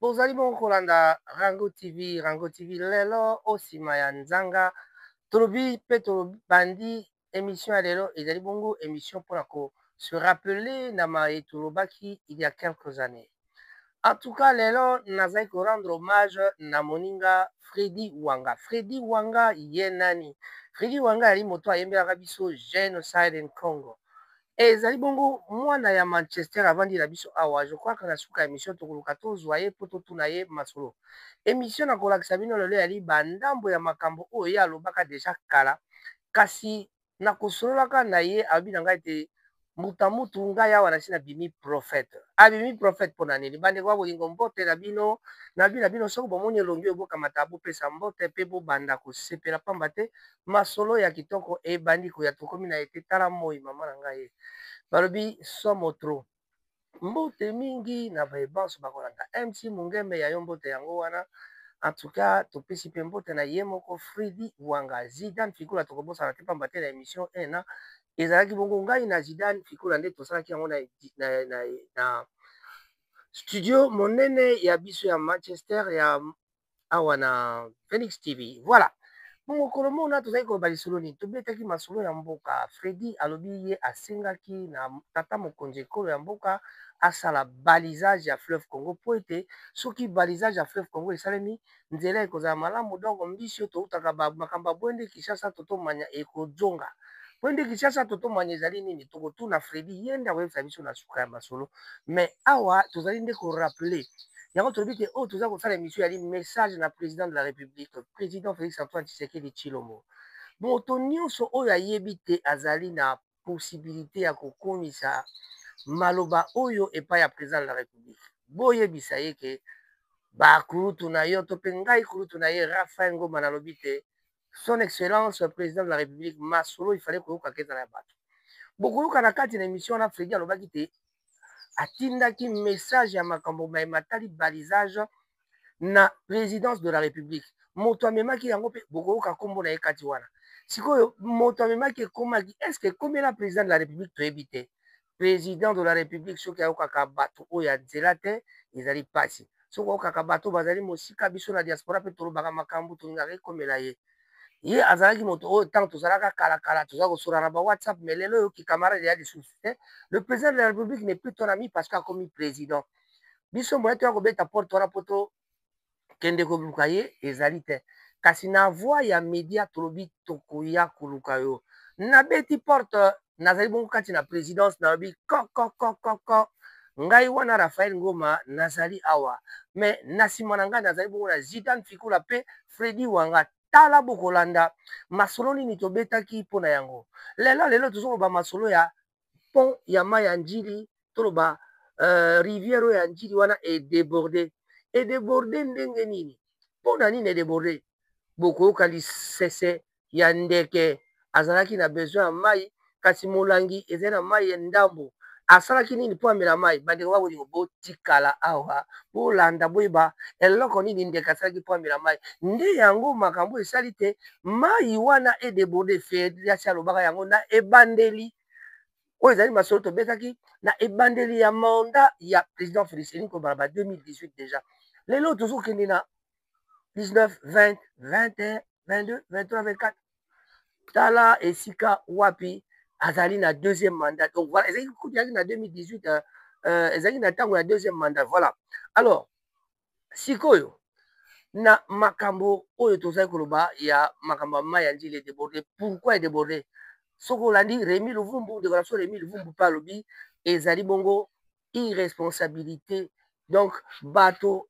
Bozali bongo kolanda Rango TV, Rango TV lelo o nsima ya nzanga tolobi mpe tobandi émission ya lelo. Ezali bongo émission mpona ko se rappeler na maye tolobaki il y a quelques années. En tout cas, lelo nazali korendre hommage na moninga Fredi Wanga. Fredi Wanga ye nani? Fredi Wanga azali moto ayembelaka biso Genocide in Congo. Ezali bongo mwana ya Manchester, avandi na biso awa. Je crois que na suka ya émission tokoluka tozwa ye mpo totuna ye masolo. Émission na kolakisa bino lelo eyali bandambo ya makambo oyo ye alobaka déjà kala, kasi na kosololaka na ye, alobi na ngai ete muta mutu ngai awa nasi nabimi prophète. Abimi prophète mpo na nini? Bandeko ya bolingo, mbote na bino. Nabi na bino, soki bomoni elongi oyo, bokamata, bopesa mbote mpe bobanda kosepela, pamba te masolo ya kitoko ebandi koya. Tokomi na ete tala moi mama na ngai, balobi somo trop. Mbote mingi na bayebanso bakolanda MC Mungembe ya yo, mbote yango wana. En tout cas, topesi mpe mbote na ye moko Fredi Wanga. Zidane Fikula tokobosana te, pamba te na émission ena ezalaki bongo ngai na Zidane Fikula nde tosalaki yango na studio monene ya biso ya Manchester, ya awa na Phoenix TV. Voilà, mokolo mona tozali koloba lisolo nini? Tobetaki masolo ya mboka. Fredi alobi ye asengaki na tata mokonzi ekolo ya mboka asala balisage ya fleuve Congo, mpo ete soki balisage ya fleuve Congo esalemi, nzela ekozala malamu. Donc mbisi oyo toutaka makambo ya Bwende Kinshasa totomanya ekozonga. Bwende Kinshasa totomanya ezali nini? Tokotuna Fredi, ye nde akoyebisa biso na suka ya masolo. Mais awa tozali nde korappeler yango. Tolobi te oyo toza kosala émission yali message na président de la République, président Félix Antoine Tshisekedi Tshilombo. Moto nyonso oyo ayebi te azali na possibilité ya kokomisa maloba oyo epai ya président de la République, boyebisa ye ke bakulutu na yo to mpe ngai kulutu na ye Rafael Ngoma nalobi te, Son Excellence président de la République, masolo ifale koyokaka ezala ya bato. Bokoyoka na kati na émission wana, Fredi alobaki te atindaki message ya makambo matali balisage na présidence de la République. Moto amemaki yango mpe bokoyoka nkombo na ye kati wana. Sikoyo moto amemaki, ekomaki, est-ce ekomela président de la République? Toyebi te. Président de la République, soki ayokaka bato oyo ya nzela te, ezali mpasi. Soki ayokaka bato bazali mosika, biso na diaspora mpe tolobaka makambo tolingaka ekomela ye. Ye azalaki moto oyo ntango tozalaka kalakala toza kosola na ba WhatsApp, mais lelo oyoki camarade ya lisusu te. Le président de la République n'est plus ton ami parce que akomi président. Biso moye toya kobeta porte wana mpo tokende koluka ye ezali te, kasi na voie ya média tolobi tokoya koluka yo. Nabeti porte, nazali bongo kati na présidence, nalobi kokokokoko, ngai wana Rafael Ngoma nazali awa, mais na nsima na ngai nazali bongo na Zidane Fikula mpe Fredi Wanga. Tala, bokolanda masolo nini tobetaki mpo na yango lelo. Lelo tozoloba masolo ya pont ya mai ya Njili. Toloba rivière oyo ya Njili wana edéborde. Edéborde ndenge nini? Mpo na nini edéborde? Bokoyoka lisese ya ndeke azalaki na besoin ya mai, kasi molangi ezali na mai ya ndambo. Asalaki nini mpo amela mai? Bandeko babolingo, botikala awa, bolanda, boyeba eloko nini ndeke asalaki mpo amela mai. Nde yango makambo esali te mai wana edéborde. Feriasi alobaka yango na ebandeli oyo ezali masolo tobetaki na ebandeli ya mandat ya président Félix, elingi kobala ba 2018 déjà. Lelo tozokende na 19, 20, 21, 22, 23, 24. Tala esika wapi azali na deuxième mandat. Donc voilà, ezalaki kutu ezalaki na 2018, ezalaki na ntango ya deuxième mandat. Voilà. Alors sikoyo na makambo oyo tozali koloba ya makambo ya mai ya Njili edéborde, pourquoi edéborde? Soki olandi Remi Luvumbu, ndeko na biso Remi Luvumbu mpe alobi ezali bongo irresponsabilité. Donc bato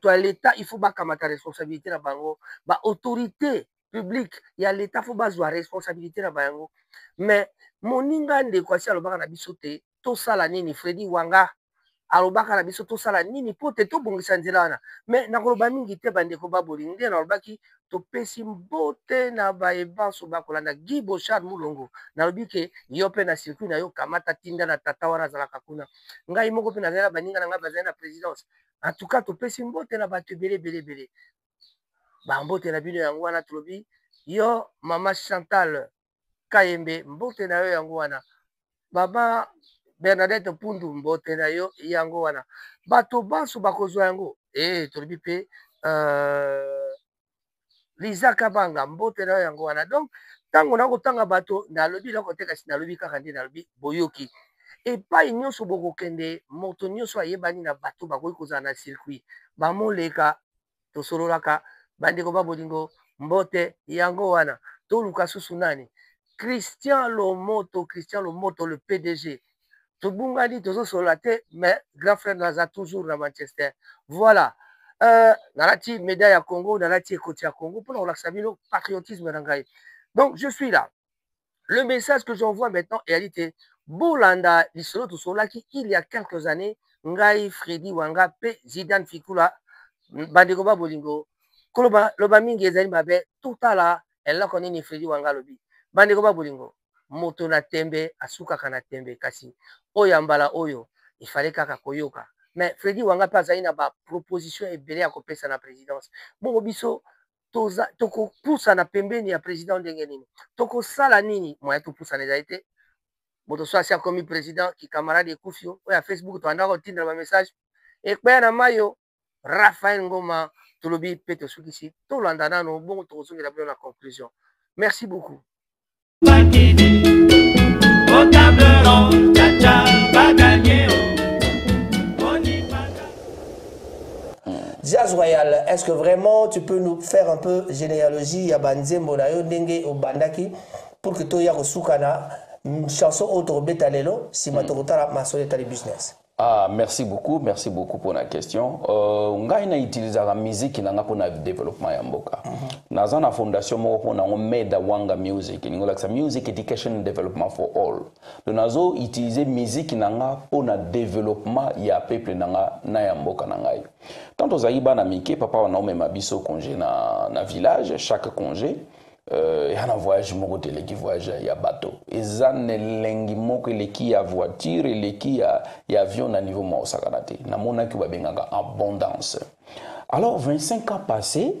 ya l'État, il faut bakamata responsabilité na bango. Baautorité publique ya l'État faut bazwa responsabilité na bango. Mais moninga ndeko asi alobaka na biso te tosala nini. Fredi Wanga alobaka na biso tosala nini mpo te tobongisa nzela wana. Mais nakoloba mingi te, bandeko babolingi. Nde nalobaki topesi mbote na bayebanso bakolanda Guy Bochard Mulongo. Nalobi ke yo mpe na circuit na yo, kamata, tinda na tata wana azalaka kuna. Ngai moko mpe nazali na baninga na ngai bazali na présidence. En tout cas, topesi mbote na bato ebele ebele ebele. Bambote na bino yango wana. Tolobi yo mama Chantal Kayembe, mbote na yo yango wana. Mama Bernadette Pundu, mbote na yo yango wana. Bato banso bakozwa yango. E tolobi mpe Liza Kabanga, mbote na yo yango wana. Donc ntango nakotanga bato, nalobi eloko te, kasi nalobi kaka nde nalobi boyoki. Epai nyonso bokokende, moto nyonso ayebani na bato bakoki kozala na circuit bamoleka, tosololaka. Bandeko ba bolingo, mbote yango wana. Toluka susu nani? Christian Lomoto, Christian Lomoto le PDG. Tobungani, tozosolola te, mais grand frère naza toujours na Manchester. Voilà, nalati médaille ya Congo, nalati ekoti ya Congo mpona kolakisa bino patriotisme na ngai. Donc je suis là. Le message que j'envoie maintenant eyali te, bolanda lisolo tosololaki il y a quelques années, ngai Fredi Wanga mpe Zidane Fikula. Bandeko ba bolingo, koloba loba mingi ezali mabe. Totala eloko nini Fredi Wanga alobi. Bandeko ba bolingo, moto na tembe asukaka na tembe, kasi oyo ya mbala oyo efale kaka koyoka. Mais Fredi Wanga mpe azali na baproposition ebele ya kopesa na présidence. Bongo biso tokopusana pembeni ya président ndenge nini? Tokosala nini? Moya topusana ezali te. Moto so asi akomi président, kikamarade ekufi. Oyo ya Facebook toandaka kotindela bamessage ekpeya na mayo. Raphaël Ngoma, tolobi mpe tosukisi. Tolanda nano, bongo tokozongela bino na conclusion. Merci beaucoup. Au table tcha va gagner. Jazz Royal, est-ce que vraiment tu peux nous faire un peu généalogie ya banzembo na yo, ndenge obandaki, pour que toya kosuka na chanson oyo tokobeta lelo, nsima tokotala masolo etali business? Ah, merci beaucoup, merci beaucoup pour la question. Ngai na utilisaka musique na nga pour na développement ya mboka. Naza na fondation moko mpona yango, Meda Wanga Music. Elingi olakisa Music Education and Development for All. Donc nazo utiliser musique na nga mpona développement ya peuple na nga na ya mboka na ngai. Tant tozalaki bana mike, papa wana omema biso congé na village, chaque congé. Eya na voyage moko te eleki voyage ya bateau. Eza na elengi moko eleki ya voiture, eleki ya avion na niveau mwa osakana te. Namonaki oyo babengaka abondance. Alors 25 ans passé,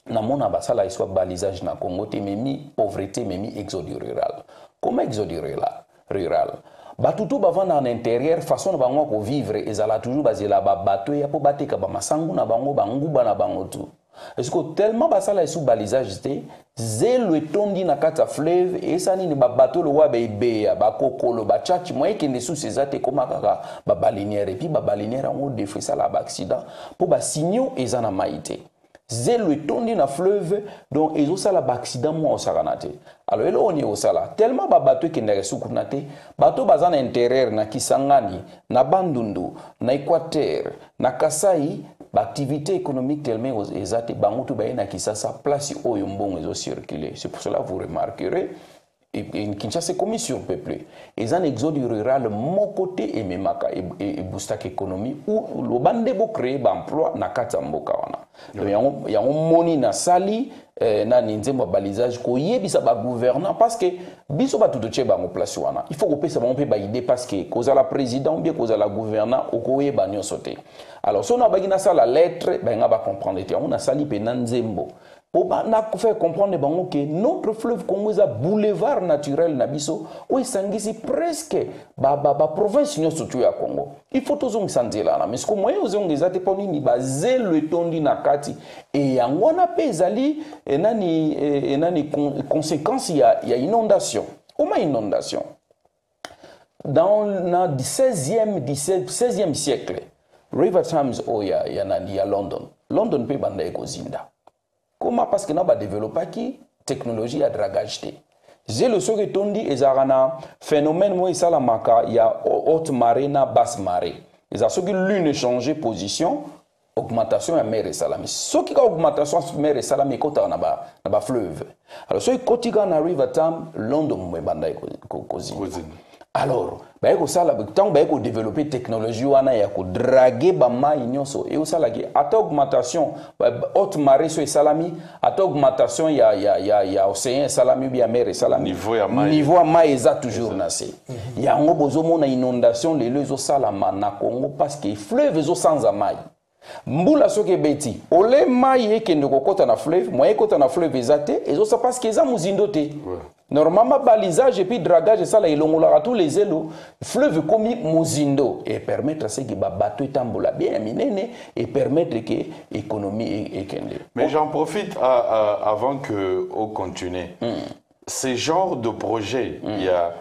namona basala eswa balisage na Congo te, ememi pauvreté, ememi exode rural. Comment exode rural? Bato to bavanda na intérieur, façon na bango ya kovivre ezala toujours bazela babato ya mpo bateka bamasangu na bango, banguba na bango tu. Esiko tellement basala esu balisage te, zelo etondi na kati ya fleuve. Esa nini? Babato lokola baebeya, bakokolo, bachachi, mwa ekende susu eza te, ekóma kaka babaleinière. Et puis babaleinière yango, des fois esala baaccident mpo basignaux eza na mai te, zelo etondi na fleuve, donc ezosala baaccident mwa osakana te. Alors eloko nini ekosala? Tellement babato ekendaka esu kuna te, bato baza na intérieur, na Kisangani, na Bandundu, na Équateur, na Kasai, baactivité économique tellement eza te, bango to baye na Kisasa, place oyo mbongo ezocircule. C'est pour cela, vous remarquerez, Kinshasa ekomi surpeuplé. Eza na exode rural moko te ememaka, eboostaka économie ou loba nde bocréer baemploi na kati ya mboka wana. Donc yango moni nasali nani, nzembo ya balisage, koyebisa bagouvernant, parce que biso bato totie bango place wana, il faut kopesa bango mpe baidée, parce que kozala président bien, kozala gouvernant, okoyeba nyonso te. Alors so nabaki nasala lettre, bayenga bacomprendre te. Yango nasali mpenza nzembo po na faire comprendre bango ke notre fleuve Congo eza boulevard naturel na biso oyo esangisi presque baprovince nyonso tu ya Congo. Il faut tozongisa nzela wana, mais siko moyen ozonga eza te. Mpo nini? Bazelo etondi na kati. E yango wana mpe ezali nani, nani, conséquence ya inondation. Oma inondation dans na 16e 17 16e siècle, River Thames oyo ya nani, ya London, London mpe ebanda ekozinda. Comment? Parce que na badéveloppaki technologie ya dragage te. Zelo soki etondi, ezalaka na phénomène moko esalamaka ya haute marée na basse marée. Eza soki lune change position, augmentation ya mer esalami. Soki kaka augmentation ya mer esalami, ekotaka na bafleuve. Alors soki ekoti kaka na River Thames, London mo ebanda kozinda. Alors baye kosala, ntango baye kodévelopper technologie wana ya kodraguer bamai nyonso, eosalaki ata augmentation haute marée so esalami, ata augmentation ya océan esalami, bi ya mer esalami, niveau ya mai, niveau ya mai eza toujours na se. Yango bozomona inondation lelo ezosalama na Congo, parce que fleuve ezosanza mai. Mbula soki ebeti, ole mai ekende kokɔta na fleuve, moyen ekɔta na fleuve eza te, ezosa parce que eza mozindo te. Normalement, balisage et puis dragage esala, elongolaka tous les zelo, fleuve ekomi mozindo et permettre à ce que babateau etambola bien ya minene et permettre que économie ekende. Mais j'en profite avant que on continue. Ce genre de projet, il y a,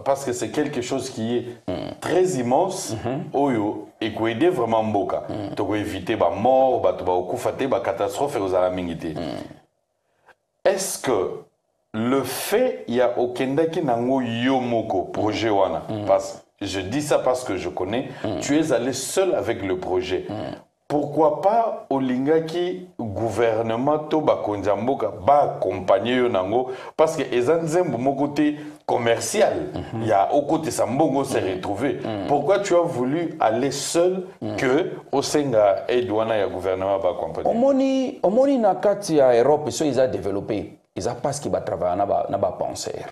parce que c'est quelque chose qui est très immense, oyo ekoaider vraiment mboka. Toko éviter ba mort, bato ba okufa te, ba catastrophe ozala mingi te. Est-ce que le fait ya okendaki nango yo moko projet wana, parce je dis ça parce que je connais, tu es allé seul avec le projet. Pourquoi pas olingaki gouvernement to bakonzi ya mboka baaccompagne yo nango? Parce que eza nzembo moko te commercial ya okotisa mbongo se retrouver. Pourquoi tu as voulu aller seul que osenga aide wana ya gouvernement baaccompagne? Omoni, na kati ya Europe, so eza développé, eza parce que batravailla na bapenseur.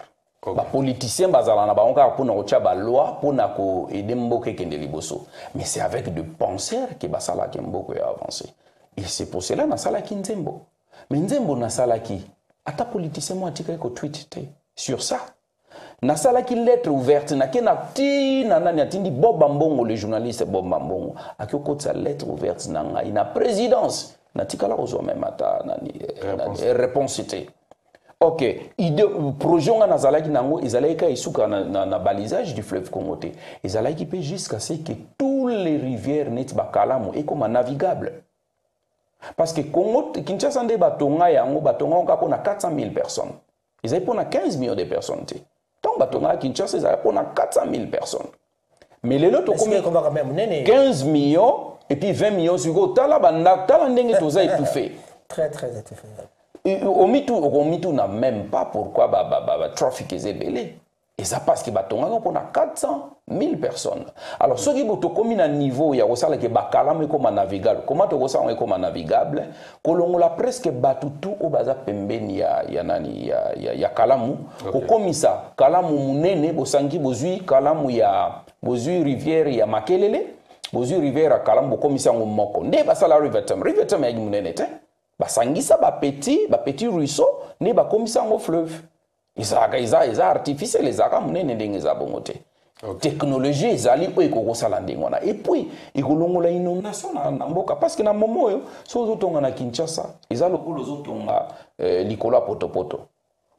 Bapoliticien bazala na bango kaka mpona kotia baloi mpona koaider mboka ekende liboso, mais c'est avec de penseurs ke basalaki mboka ya avancé. Et c'est pour cela nasalaki nzembo. Mais nzembo nasalaki, ata politicien mo atikaki kotweet te sur ça. Nasalaki lettre ouverte, nake na ntina nani atindi, Bob Mbongo, le journaliste Bob Mbongo, aki okotisa lettre ouverte na ngai na présidence. Natikala kozwa même ata nani Réponse. Réponse te. Ok, idée, projet nga nazalaki nango ezalaki kaka esuka na balisage du fleuve Congo te. Ezalaki mpe jusqu'à ce que tous les rivières neti bakalamu ekoma navigable, parce que Congo Kinshasa nde batonga yango, batonga yango kaka mpona 400 000 personnes. Ezali mpona 15 millions de personnes te. Ntango batongaka Kinshasa, ezalaki mpona 400 000 personnes, mais lelo tokomi ekomaka me monene. 15 millions et puis 20 millions. Sikoyo tala bandako, tala ndenge toza étouffé. Très très étouffé. Omituna même pas pourquoi ba trafic eza ebele. Eza parce que batongaka mpona 400 000 personnes. Alors soki bo tokomi na niveau ya kosalaka bakalamu ekoma navigable, comment tokosala yango ekoma navigable? Kolongola presque bato tu oyo baza pembeni ya nani ya Kalamu, kokomisa Kalamu monene. Bosangi, bozwi Kalamu ya, bozwi rivière ya Makelele, bozwi rivière ya Kalamu, bokomisa yango moko. Nde basala River Tam. River Tam eyaki monene te, basangisa bapetit ruisseau nde bakomisa yango fleuve. Ezalaka eza artificiel, ezalaka monene ndenge eza bongo te. Technologie ezali oyo ekokosala ndenge wana. Et puis ekolongola inondation na mboka, parce que na momo oyo, so ozotonga na Kinshasa, eza lokola ozotonga likolo ya potopoto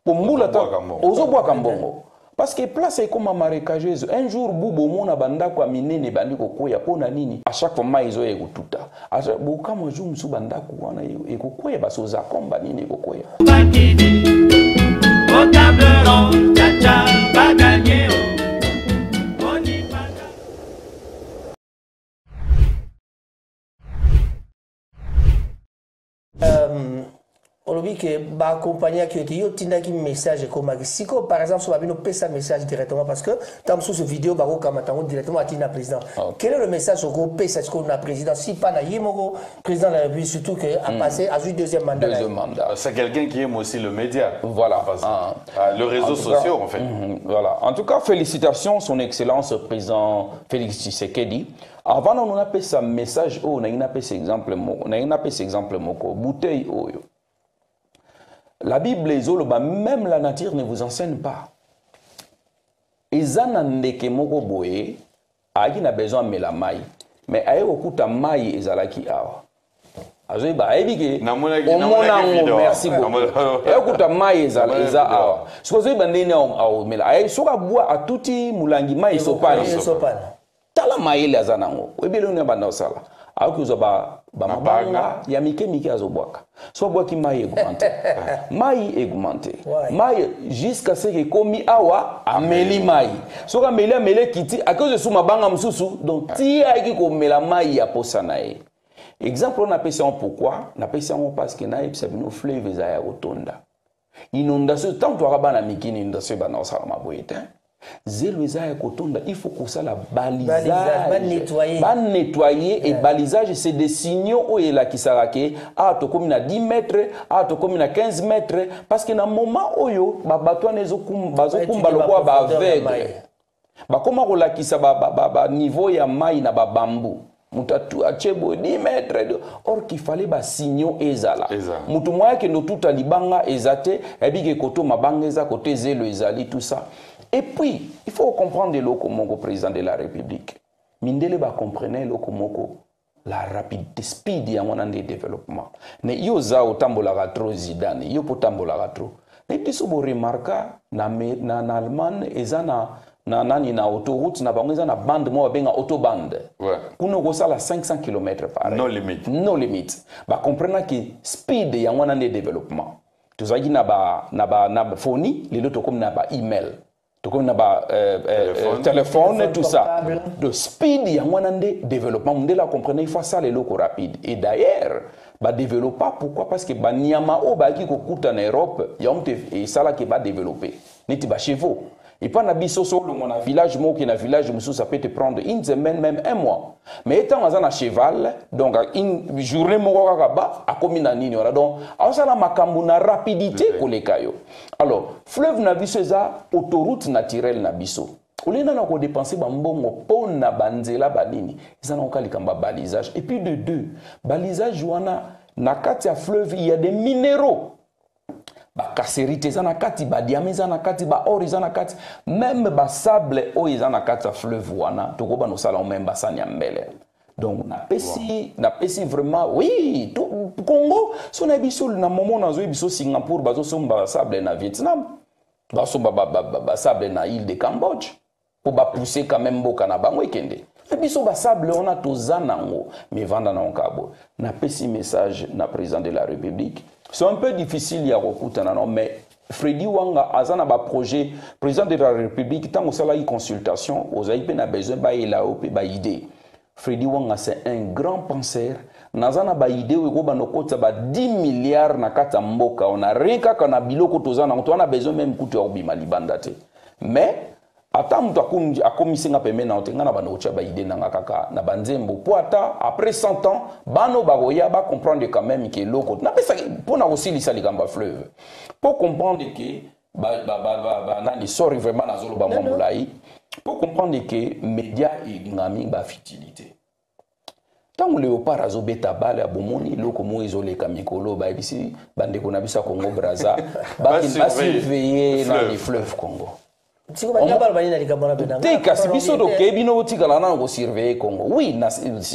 po mbula ta. Ozobwaka mbongo. Ozobwaka mbongo parce que place ekóma marécageuse. Un jour bubu omona bandako ya minene ebandi kokwea. Mpo na nini? À chaque fois mai ezoya, ekotuta. Bokamwa, jour mosusu bandako wana ekokwea, basozakomba nini ekokwea. Bakidi au table rond, tcha bagagné oh. Oni baga. Olobi ke baaccompagnaki yo te, yo otindaki message, ekomaki. Sikoyo, par exemple, so babino opesa message directement, parce que ntango mosusu video bakokamata yango directement atinda na président. Quel est le message okopesa sikoyo na président, si pas na ye moko président de la République, surtout que apassé, azwi deuxième mandat na ye? Deuxième mandat. C'est quelqu'un qui aime aussi le média. Voilà. Ah. Ah. Ah, le réseau En tout cas, sociaux, en fait. Voilà. En tout cas, félicitations, son Excellence président Félix Tshisekedi. Avant, on a fait ça message, oh, on a fait exemple moko, on a fait exemple moko, bouteille oyo. La Bible ezoloba, même la nature ne vous enseigne pas. Eza na ndeke moko boye, ayaki na besoin amela mai, mais aye kokuta mai ezalaki awa. Azoyeba, ayebi ke Namonaki omona namonaki yango. video. Merci beaucoup. Aye kokuta mai ezala eza video. awa. Soki ozoyeba ndenge aomela, aye soki abwa, atuti molangi, mai esopani. Esopana. Tala mayele aza nango, oyebi eloko nini abanda kosala? Akoki kozwa bamabanga Mabanga. ya mike mike, azobwaka. So abwaki, mai augmente, mai augmente, mai jusqu'à ce que ekomi awa, ameli mai. Soki ameli, ameli, ekiti, akoki kozwa mabanga mosusu. Donc ti ayaki komela mai ya posa na ye. Exemple oyo napesi yango, pourquoi napesi yango? Parce que nayebisa bino, fleuve eza ya kotonda. Inondation, ntango twaka bana mikini, inondation ebanda kosalama boye te. Zelo eza ya kotonda, il faut kosala balisage, balisage. Banettoyer. Banettoyer. Et balisage, c'est des signaux oyo elakisaka ke awa tokomi na 10 mètres, awa tokomi na 15 mètres, parce que na moment oyo babato wana bazokumba Baétudier lokola baprofondeur ya baaveugle. mai. Bakoma kolakisa baniveau ya mai na babambu. Moto atie boye 10 mètres, or qu'il fallait basignaux ezala. Moto moko akende otuta libanga eza te, ayebi ke koto mabanga eza, kote zelo ezali, tout ça. Et puis il faut comprendre eloko moko, président de la République, mindele bacomprene eloko moko, la rapidité, speed, yango wana nde développement. Mais yo oza otambolaka trop, Zidane, yo mpo otambolaka trop, nayebi te so boremarka na Allemagne eza na nani, na autoroute na bango, eza na bande moko babenga autobande. Kuna okosala 500 km par No limit. No limit. Bacomprenaki speed, yango wana nde développement. Tozalaki na ba phone, lelo tokomi na ba email, tokomi na ba Téléphone. Téléphone, tout ça. Portable. De speed, yango wana nde développement. Mondele acomprene, il faut asala eloko rapide. Et d'ailleurs badéveloppa pourquoi? Parce que banyama oyo bayaki kokuta na Europe, yango te esalaki badéveloppe neti bachevaux. Epa na biso, so olongwa na village moko na village mosusu, ça peut te prendre une semaine, même un mois. Mais ntango aza na cheval, donc une journée moko kaka ba akomi na nini wana. Donc aosala makambo na rapidité koleka yo. Alors fleuve na biso eza autoroute naturelle na biso. Olinga na kodépenser bambongo mpo na banzela banini, eza na koka likambo ya balisage. Et puis de deux, balisage wana, na kati ya fleuve il y a des minéraux, bacassérite eza na kati, badiamants eza na kati, baor eza na kati, même basable oyo eza na kati ya fleuve wana, tokobana kosala ngo même basani ya mbele. Donc napesi vraiment, oui, Congo so nayebi biso na moment nazoyebi biso, Singapour bazosomba basable na Vietnam, basomba basable na île de Cambodge mpo bapousse quand même mboka na bango ekende. Me biso basable wana toza nango, mais vanda nango kaka boye. Napesi message na président de la République. C'est un peu difficile ya kokutana no, mais Fredi Wanga aza na baprojet. Président de la République, ntango osalaki consultation, ozali mpe na besoin bayela yo mpe baidée. Fredi Wanga, c'est un grand penseur. Naza na baidée oyo ekobanda okotisa ba 10 milliards na kati ya mboka. Ona rien kaka na biloko toza nango, toza na besoin même kutu ya kobima libanda te. Mais ata moto akomisi nga pembeni na yo te, nga na banda kotya baidée na nga kaka na banzembo, mpo ata après 100 ans bana bakoya bacomprendre quand même ke eloko napesaki mpo na kosilisa likambo ya fleuve, mpo comprendre ke nani, sorry vraiment, nazoloba mwa molai, mpo comprendre ke média elingami bafutilité. Ntango Léopard azobeta bale, abomoni eloko moko ezoleka mikolo, bayebisi bandeko na biso ya Congo Braza basurveille nani, fleuve Congo. Siko baninga baloba nini na likambo wana mpe? Te, kasi biso tokei, bino botikala nano kosurveille Congo. Oui,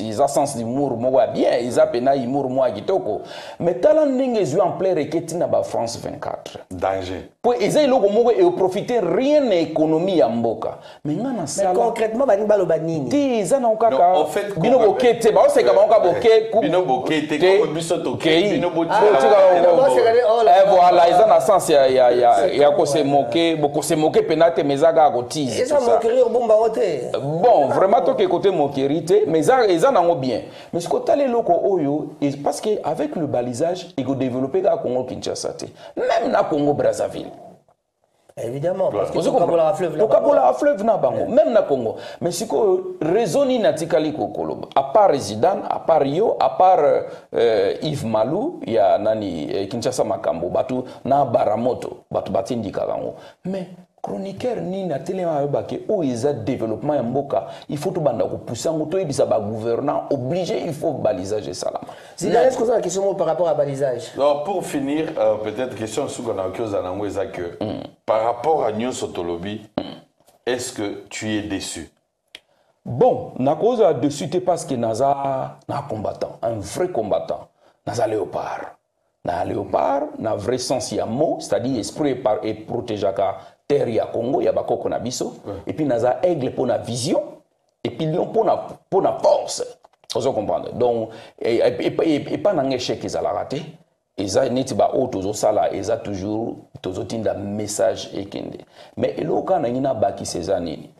eza sens d'humour moko ya bien, eza mpena humour moko ya kitoko, mais tala ndenge ezwi ampleur, eketi na bafrance 24. Danger. Po eza eloko moko eprofite rien na économie ya mboka. Mais nga nasala Concrètement, baningi baloba nini? Te, eza nango kaka bino boke te, baoseka bango kaka boke. Bino boke te, comme biso tokei, bino. Voilà, eza na sens ya kosemoke, bokosemoke mpena te, mais eza kaka kotease. Eza moquerie, obomba ngo te. Bon, vraiment toke kote moquerie te, mais eza nango bien. Mais siko tala eloko oyo, parce que avec le balisage ekodéveloppe kaka Congo Kinshasa te, même na Congo Brazzaville. Évidemment, parce que tokabolaka fleuve. Tokabolaka fleuve na bango, même na Congo. Mais sikoyo raison nini atikali kokoloba, à part Zidane, à part yo, à part Yves Malou ya nani, Kinshasa makambo, bato na Baramoto, bato batindikaka yango. Mais chroniqueur nini atelema ayobake oyo eza développement ya mboka, il faut tobanda kopousse yango, toyebisa bagouvernant obligé, il faut balisage esalama. Zidane, est-ce que vous avez une question par rapport à balisage? Non, pour finir, peut-être question suka na oki nango eza que par rapport à nyonso tolobi, est-ce que tu es déçu? Bon, nakozala déçu te, parce que naza na combattant, un vrai combattant. Naza léopard, na léopard na vrai sens ya mot, c'est-à-dire esprit eprotégeaka terre ya Congo ya bakoko na biso. Et puis naza aigle mpo na vision, et puis lion mpo na force. Ozo comprendre? Donc epa nanga échec ezalaka te. Eza neti baoyo tozosala, eza toujours tozotinda message ekende. Mais eloko kaka nangi nabakisa eza nini?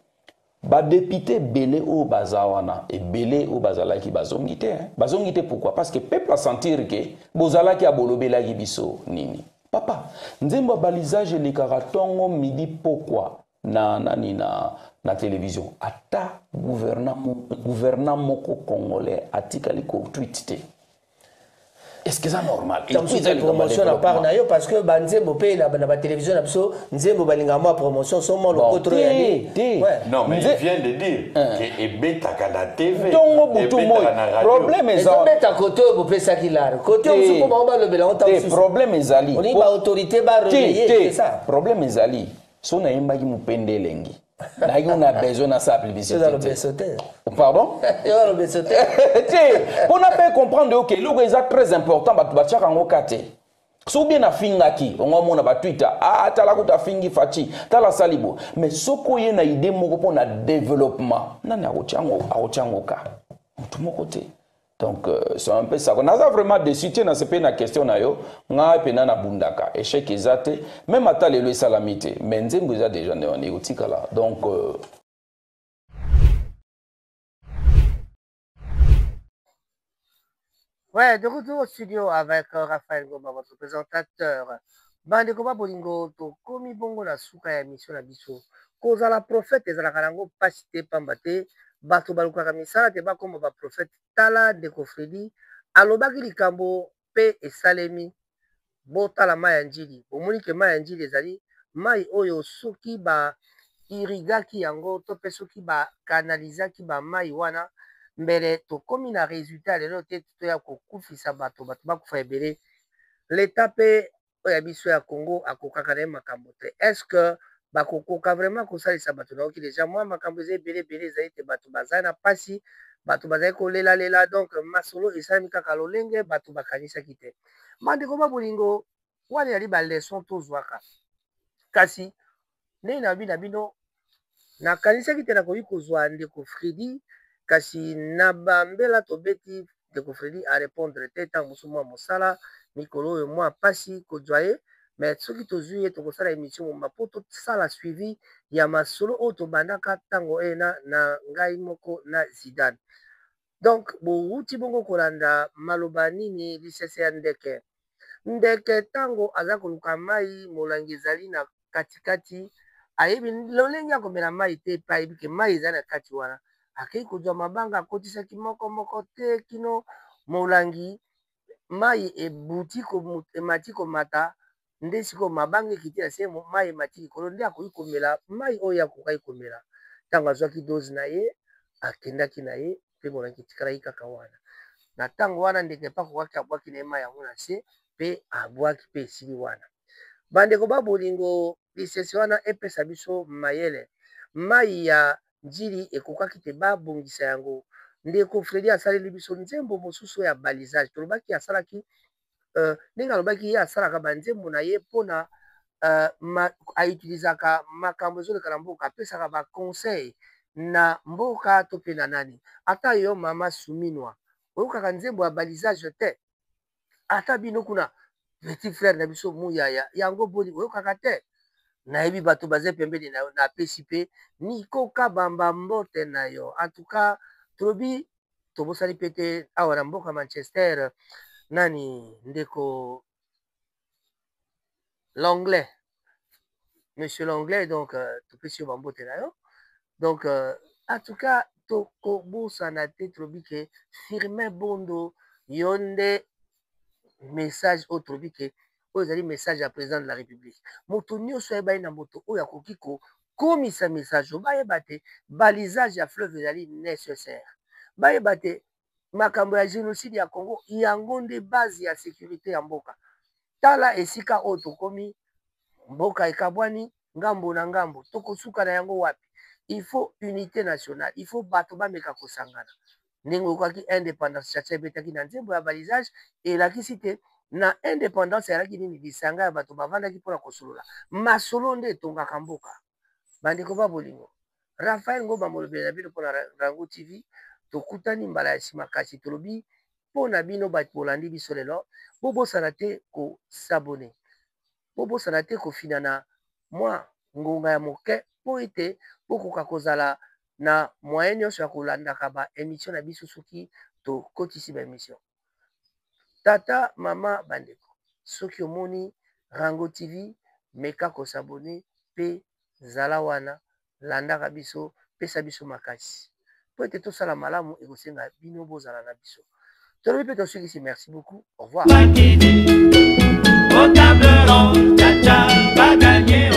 Badéputé ebele oyo baza wana, ebele oyo bazalaki, bazongi te, hein? Bazongi te pourquoi? Parce que peuple asentir ke bozalaki, abolobelaki biso nini? Papa, nzembo ya balisage elekaka ntongo, midi, pokwa na nani, na télévision. Ata gouvernant moko congolais atikali kotweet te. Est ce que eza normal? Promotion na part na yo, parce que banzembo mpe na batelevizio na biso, nzembo balingaka mwa promotion so mwa lokotro ya te. Non, mais il vient de dire que ebetaka na TV. Ntongo, butu, moi, problème eza ezobeta kote oyo bopesaki lare, kote oyo mosusu mpo bango balobela ngo. Te, problème ezali. Olingi baautorité barelayer, c'est ça? Problème ezali, so nayembaki Mopende Elengi, nayaki na besoin nasala publicité te. Pardon? Te, mpona mpe comprendre oke eloko eza très important, bato batiaka yango ka te. Soki bien afingaki ongo, omona batwitter: "Ah, tala kuta afingi Fatshi, tala asali bo." Mais soki oye na idée moko mpo na développement, nani akotia yango ka? Motu moko te. Donc c'est un peu ça. Naza vraiment déçu te. Nasepeli na question na yo. Ngai mpena nabundaka, échec eza te. Même ata lelo esalami te, mais nzembo eza déjà nde wana ekotikala. Donc Ouais, de retour au studio avec Raphaël Goma, votre présentateur. Bandeko ba bolingo, tokomi bongo na suka ya émission na biso. Kozala prophète ezalaka nango mpasi te, pamba te bato balukaka misala te bakóma baprophète. Tala, ndeko Fredi alobaki likambo mpe esalemi. Botala mai ya Njili, bomoni ke mai ya Njili ezali mai oyo soki bairriguaki yango to mpe soki bakanalizaki bamai wana, mbele tokómi na résultat lelo te, toya kokufisa bato, bato bakufa ebele. Leta mpe oyo ya biso ya Congo akokaka na ye makambo te. Est ce que bakokoka vraiment kosalisa bato? Nayoki deja mwa makambo eza ebele ebele, ezali te bato bazali na mpasi, bato bazali kolelalela. Donc masolo esalemi kaka lolenge bato bakanisaki te. Bandeko ba bolingo, wana ezali baleçon tozwaka. Kasi ndenge nayebi na bino, nakanisaki te nakoki kozwa ndeko Fredi, kasi na bambela tobeti, ndeko Fredi arépondre te. Ntango mosusu mwa mosala mikolo oyo, mwa mpasi kozwa ye. Mais soki tozwi ye, tokosala émission moma mpo tosala suivi ya masolo oyo tobandaka ntango ena na ngai moko na Zidane. Donc bowuti bongo kolanda maloba nini? Lisese ya ndeke. Ndeke ntango aza koluka mai, molangi ezali na katikati, ayebi lolenge ya komela mai te, mpe ayebi ke mai eza na kati wana. Akei kozwa mabanga, akotisaki moko moko te kino molangi mai ebuti, emati komata. Nde sikoyo mabanga ekiti na se, mai emati likolo, nde akoki komela mai oyo akokaki komela. Ntango azwaki dose na ye, akendaki na ye, mpe molangi etikalaki kaka wana. Na ntango wana, ndeke mpe akokaki, abwaki na ye mai yango na se, mpe abwaki, mpe esili wana. Bandeko ba bolingo, lisese wana epesa biso mayele. Mai ya Njili ekokaki te babongisa yango. Ndeko Fredi asaleli biso nzembo mosusu ya balisage. Tolobaki asalaki ndenge alobaki, ye asalaka banzembo na ye mpona autilisaka makambo ezoleka na mboka, apesaka baconseil na mboka to mpe na nani. Ata yo mama Suminwa, oyokaka nzembo ya balisage te? Ata bino kuna, petit frère na biso Muyaya, yango boni oyokaka te? Nayebi bato baza pembeni na yo. Napesi mpe Niko Kabamba mbote na yo. En tout cas, tolobi tobosani mpe te awa na mboka Manchester, nani, ndeko L'Anglais, monsieur L'Anglais. Donc topesi yo bambote na yo. Donc en tout cas, tokobosana te. Tolobi ke Firmin Bondo, yo nde message oyo tolobi ke oyo ezali message ya président de la République. Moto nyonso ayebani na moto oyo akoki kokomisa message oyo, bayeba te balisage ya fleuve ezali nécessaire, bayeba te makambo ya génocide ya Congo, yango nde base ya sécurité ya mboka. Tala esika oyo tokomi, mboka ekabwani ngambo na ngambo, tokosuka na yango wapi? Il faut unité nationale, il faut bato bameka kosangana. Ndenge okaki indépendance, Chacha ebetaki na nzembo ya balisage, elakisi te na indépendance ezalaki nini? Lisanga ya bato bavandaki mpona kosolola. Masolo nde etongaka mboka. Bandeko ba bolingo, Rafael Ngomba molobeli na bino mpona Rango TV. Tokutani mbala ya nsima. Kasi tolobi mpo na bino bato bolandi biso lelo, bobosana te kos'abonner, bobosana te kofina na mwa ngonga ya moke mpo ete bokoka kozala na moyen nyonso ya kolandaka baémission na biso soki tokotisi baémission. Tata, mama, bandeko, soki omoni Rango TV, meka kos'abonner mpe zala wana, landaka biso, pesa biso makasi mpo ete tosala malamu. Ekosenga bino bozala na biso. Tolobi mpe tosukisi. Merci beaucoup, au revoir. Au table ronde, tcha-tcha, va gagner.